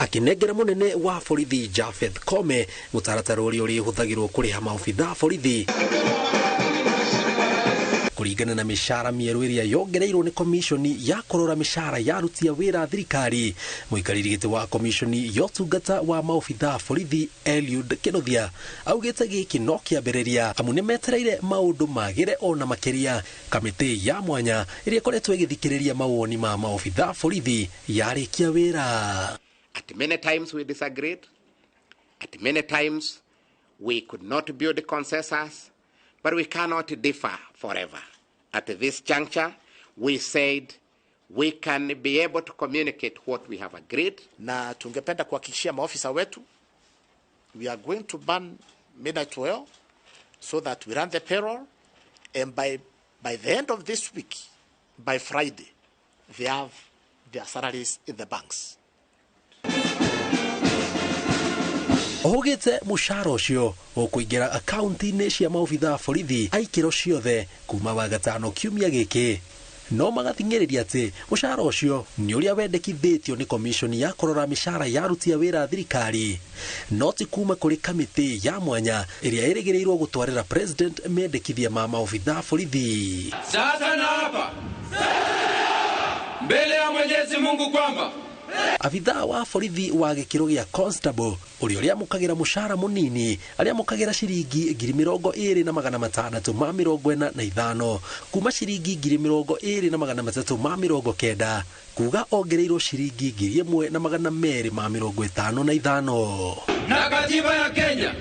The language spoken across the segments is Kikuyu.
Akinengera munene wa borithi Japheth Kome mutaratara uria urihũthagĩrwo kũrĩha maobitha borithi kũringana na mĩcara mĩerũ ĩrĩa yongereirwo nĩ komishoni ya kũrora mĩcara ya aruti a wĩra thirikari. Mũikarĩri gĩtĩ wa komishoni ya ũtungata wa maobitha borithi Eliud Kinuthia augĩte gĩkĩ no kĩambĩrĩria amu nĩmetereire maũndũ magĩre ona makĩria. Kamĩtĩ ya mwanya ĩrĩa ĩkoretwo ĩgĩthikĩrĩria mawoni ma maobitha borithi yarĩkia wĩra. At many times we disagreed. At many times we could not build consensus, but we cannot differ forever. At this juncture, we said we can be able to communicate what we have agreed. Na tungependa kuhakikishia maofisa wetu, we are going to ban midnight oil so that we run the payroll, and by the end of this week, by Friday, they have their salaries in the banks. Ohugite mushara ucio ukuingira akaunti-inĩ cia maobitha borithi aikĩro ciothe kuma wagatano kiumia gĩkĩ. No magathing'ĩrĩria atĩ mũcara ũcio nĩ ũrĩa wendekithĩtio nĩ komishoni ya kũrora mĩcara ya aruti a wĩra thirikari, no ti kuma kũrĩ kamĩtĩ ya mwanya ĩrĩa ĩrĩgĩrĩirwo gũtwarĩra president mendekithia ma maobitha borithi. Sasa naapa mbele ya Mwenyezi Mungu kwamba abithaa wa borithi wa gĩkĩro gĩa constable ũrĩa ũrĩamũkagĩra mũcara mũnini arĩamũkagĩra ciringi 26,645 kuma ciringi 23,390 kuga ongereirwo ciringi 1,255. Na katiba ya Kenya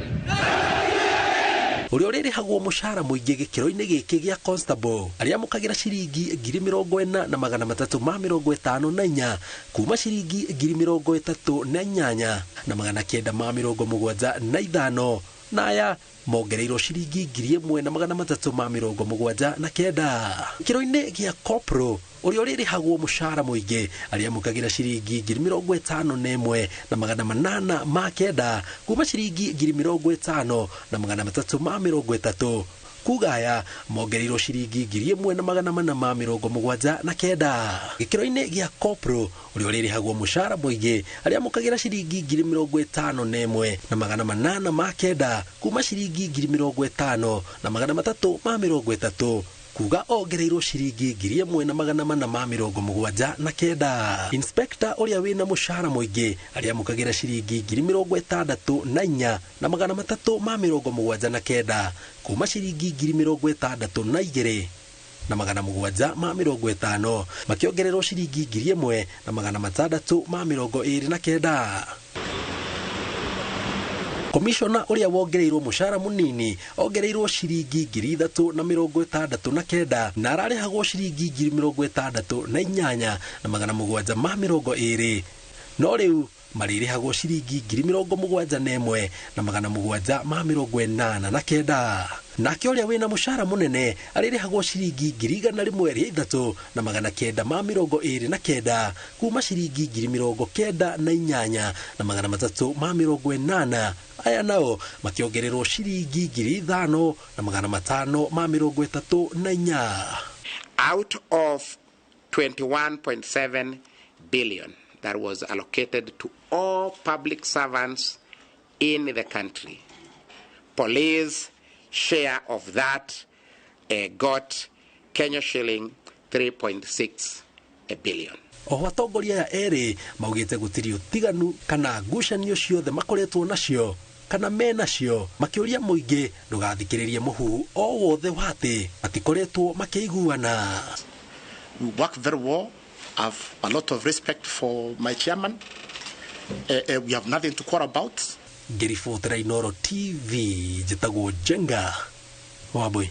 ũrĩa ũrĩrĩhagwo mũcara mũingĩ gĩkĩro-inĩ gĩkĩ gĩa constable arĩamũkagĩra ciringi 40,354 kuma ciringi 38,975 na aya mongereirwo ciringi 1,379. Gĩkĩro-inĩ gĩa corporal ũrĩa ũrĩrĩhagwo mũcara mũingĩ arĩamũkagĩra ciringi 51,809 kuma ciringi 50,330 kuga aya mongereirwo ciringi 1,479. Gĩkĩro-inĩ gĩa corporal ũrĩa ũrĩrĩhagwo mũcara mũingĩ arĩamũkagĩra ciringi 51,809 kuma ciringi 50,330 kuga ongereirwo ciringi 1,479. Inspector ũrĩa wĩna mũcara mũingĩ arĩamũkagĩra ciringi 64,379 kuma ciringi 62,750 makĩongererwo ciringi 1,629. Komishona ũrĩa wongereirwo mũcara mũnini ongereirwo ciringi 3,069 na ararĩhagwo ciringi 68,720 no rĩu marĩrĩhagwo ciringi 71,789. Nake ũrĩa wĩna mũcara mũnene arĩrĩhagwo ciringi 103,929 kuma ciringi 98,380. Aya nao makĩongererwo ciringi 5,534. Out of 21.7 billion that was allocated to all public servants in the country, police share of that got Kenya shilling 3.6 billion. Oho atongoria aya erĩ maugĩte gũtirĩ ũtiganu kana ngucanio ciothe makoretwo nacio kana menacio, makĩũria mũingĩ ndũgathikĩrĩrie mũhuhu o wothe wa atĩ matikoretwo makĩiguana. We work very well. I have a lot of respect for my chairman. We have nothing to quarrel about. Ngĩribotera Inooro TV, njĩtagwo Njenga Wambui.